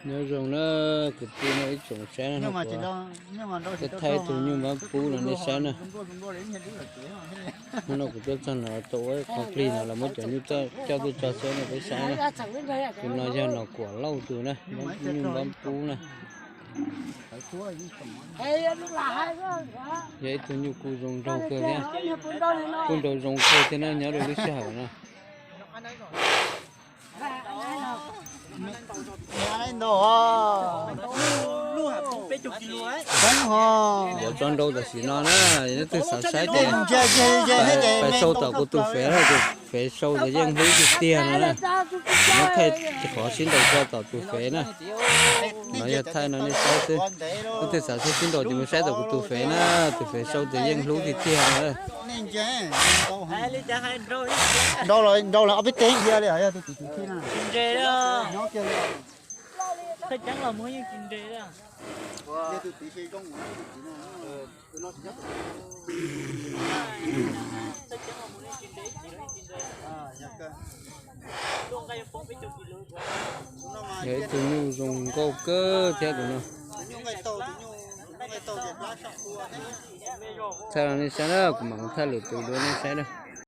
Nyob zoo na, kwv tij no ib tsoom saib na, kuv thaij tus nyuj npab pub no nej saib na. Hnub no kuv tuaj txog no tau ua qhov plig no los muab cov nyuj coj tuaj tso xwb no peb saib na. Tus no yog Nom Kuam Lauj tus na, nyuj npab pub na. Yog ib tug nyuj kuj zoo nraug kawg thiab, kuj nraug zoo kawg thiab na nyob rau lub sij hawm no. Yuav tso nrau tam sim no na, leej twg xav saib ces pais sau tom kuv tus fev na, tus fev sau tias yeej hlub tiag tiag no na. Muab thaij qhov sib nraus tso tom tus fev na. No yog thaij no nej saib xwb. Leej twg xav saib sib nraus ces mus saib tom kuv tus fev na, tus fev sau tias yeej hlub tiag tiag no. Nrau los ob peb teg dhia li yog tus txiv tus tij na. Nyob kiag li. Yog ib tug nyuj zoo nkauj kawg thiab tus no. Thaij los nej saib na, kuv mam thaij lwm tus dua nej saib na.